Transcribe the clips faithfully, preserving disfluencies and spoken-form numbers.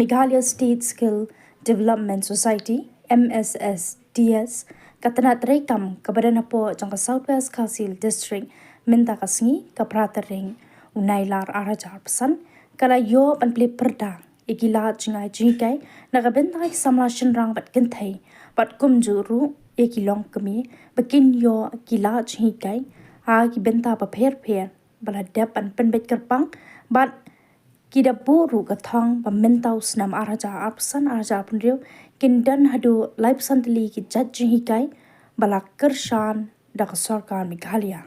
Meghalaya State Skill Development Society, M S S D S, ka tnat treikam kaba don hapoh jong ka South West Khasi Hills District mynta ka sngi, ka phra tarik u Nailar arhajar arphew san, ka la ïoh ban plie pyrda ïa ki lad jingai jinghikai na ka bynta ki samla shynrang bad kynthei, bad kumjuh ruh ïa ki longkmie ba kin ïoh ki lad jinghikai ha ki bynta bapher bapher ba la dep ban pynbeit kyrpang, bad ki da buh ruh ka thong ba mynta u snem arhajar arphew san arhajar arphew hynriew kin don haduh laiphew san tylli ki jait jinghikai ba la kyrshan da ka sorkar Meghalaya.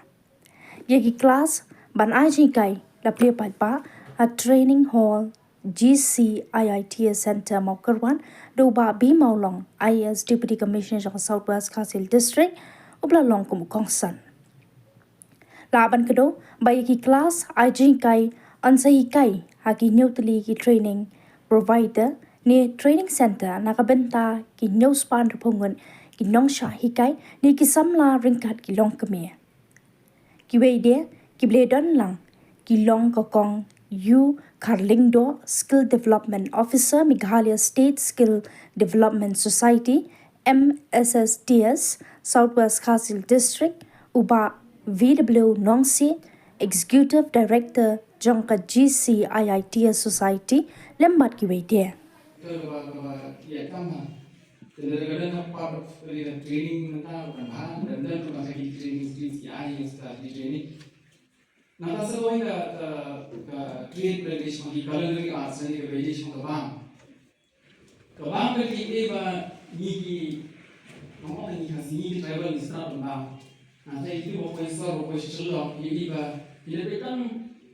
Ïa ki klas ban ai jinghikai la plie paidbah ha Training Hall G C I I T S Centre Mawkyrwat da u Bah B Mawlong, I A S Deputy Commissioner jong ka South West Khasi Hills District, uba la long kum u kongsan. Lah ban kdew ba ïa ki klas ai jinghikai yn sa hikai ha ki hynñiew tylli ki training provider ne training centre na ka bynta ki hynñiew spah hynriewphew ngut ki nongshah hikai ne ki samla ryngkat ki longkmie. Kiwei de kiba la don lang ki long ka Kong U Kharlyngdoh, Skill Development Officer, Meghalaya State Skill Development Society, M S S D S, South West Khasi Hills District, u Bah V W Nongsiej, Executive Director jong ka G C I I T S Society, lem bad kiwei de. Ka ba, ka ba, ïa, tang ha. Ka da, ka da na part of ka da training mynta, kan ha, dan, dan, ka ba, ka training skills ki ai, ïa, strategy training. Nangta sa kawei ka, ka, ka trade ba dei shong ki culinary arts, ne ka ba dei shong ka bam. Ka bam ka dei ba ngi ki, ngi ki Khasi, ngi ki tribal ngi start ban bam. Nangta ïa ki ba poi sor, ba poi Shillong, ïa ki ba, ïa ki ba tang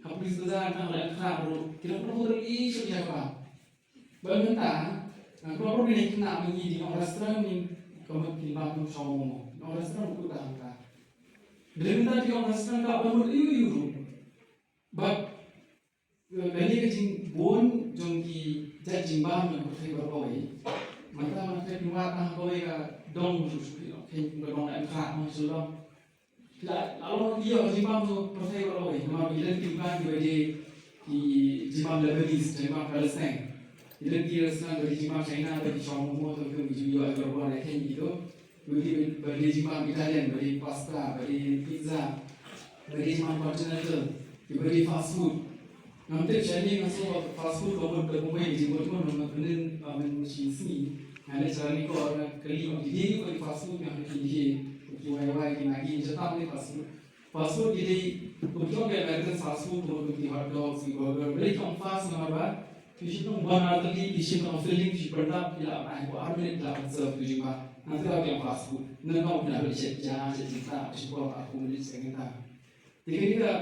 ha Police Bazar, tang ha Laitumkhrah ruh, ki la pynhur ïa ki sha ka bam. Ba mynta, ah, kaba pynlong ïa kine ba ngi dei ong restaurant ne ka mut kin bam kum shawarma. Ong restaurant kut ta hangta. Dei mynta dei ong restaurant ka ba mut ïu ïu ruh. Bad, eh, kane ka jingbun jong ki jait jingbam jong ka pyrthei baroh kawei. Mynta, mynta phi wad tang kawei ka dong shuh shuh, phi ong, phi ong ka dong Laitumkhrah, ong Shillong. La, la long ïa ka jingbam jong ka pyrthei baroh kawei, namar ba ki don ki dukan kiba dei ki jingbam Lebanese, jingbam Palestine. Ki don ki restaurant ba dei jingbam China, ba dei shawarma, to, ki ju ïoh ïa ka bor, la khein ïa kito. Ba dei, ba dei jingbam Italian, ba dei pasta, ba dei pizza, ba dei jingbam continental, kiba dei fast food. Ngam tip shane, nga sngew ba fast food ka mut da kumba ïa ka jingmut mo, nga pynnin, ah, mynta shi sngi nga leit sha Ranikor, nga kylli ba ki dei ïa ka fast food, nga kylli ki dei, ki wai wai, ki Maggi, ki jaka ne fast food. Fast food ki dei, kumjuh ki American fast food, kumba ki hot dogs, ki burger, balei ki ong fast, namar ba phi shim tang one hour thirty, phi shim tang filling, phi pyndap, phi lah ban ai haduh ar minit, phi lah ban serve tu jingma. Nangta ki ong fast food. Nangta ki ong phi lah ban shet ja, shet jingtah, shet por, ar phew minit, shet jingtah. Te kane ka,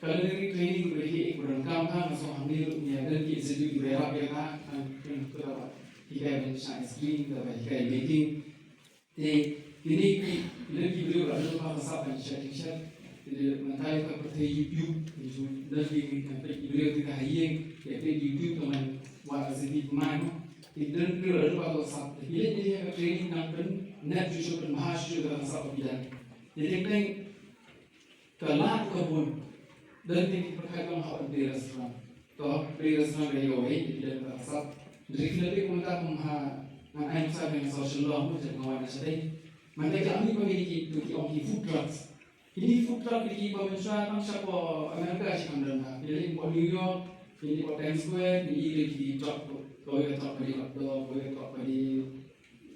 ka culinary training ba dei ka, eh, ba donkam ha, nga sngew hangne ruh ngi don ki institute kiba ïarap ïa ka, kan, kan, kata ba hikai ban shah ice cream, kata ba hikai baking. Te kine ki, ki don ki briew ba la don ba ka sap ban shet, shet. Te mynta ïa ka pyrthei YouTube, ki ju don ki, ki, ki briew ki ha ïing, ki peit YouTube, tang ban wad recipe pynmai mo. Te don ki briew ba la don ba ka sap. Te ki leit ïa ka training, nang pynnet shuh shuh, pynbha shuh shuh ka sap ba ki don. Te teng teng Ka lad ka bun. Don teng ki pyrkhat long hap ban plie restaurant. To, plie restaurant ka dei kawei, ki don ka sap. Dei ki la plie kumta kum ha, ngan ai nuksa ba ngan sa Shillong, mo, jait nga wan na shatei. Mynta ki la mih ba ngi ki, ki ong ki food trucks. Kine ki food truck ki ba mynshuwa tang shapoh America shi kham don ha. Ki la leit hapoh New York, ki la leit hapoh Times Square, ki la leit ki truck, kawei ka truck ka dei hot dog, kawei ka truck ka dei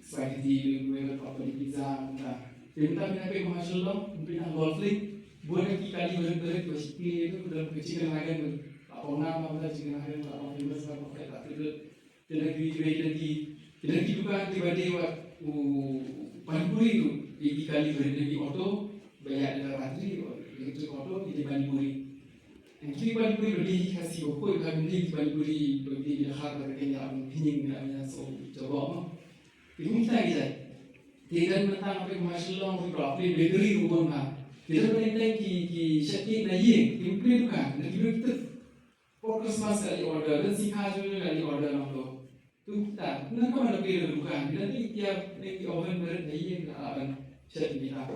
spaghetti, wei ka pop, wei pizza, kumta. Te mynta phi na peit kum ha Shillong, phi na Golf Link, bun na ki kali barit barit ba shakri ïa ka, ka don ka chicken nugget, ka pong na ka chicken nugget, ka pong famous, ka pong ka favorite. Te na ki, ki, ki, ki, ki na ki dukan kiba dei wat u pani puri ruh, ki, ki kali barit, na ki auto ba ïaid da ka batri, electric auto, ki dei pani puri. Ki pani puri ba dei Khasi ba khuid, ba dei pani puri ba dei ha ka kynja, pynïeng na, na so jabok mo. Ki kumta ki jait. Te don mynta nga peit kum ha Shillong ruh, ki bakery ruh bun bha. Te don teng teng ki, ki shet cake na ïing, ki plie dukan, na ki briew ki tip. Por Christmas ka leit order, don sngi kha jong ka leit order lang to. Te kumta, nang kumno plie dukan, ki don teng ki tiar, teng ki oven barit na ïing, la ban shet ki mita.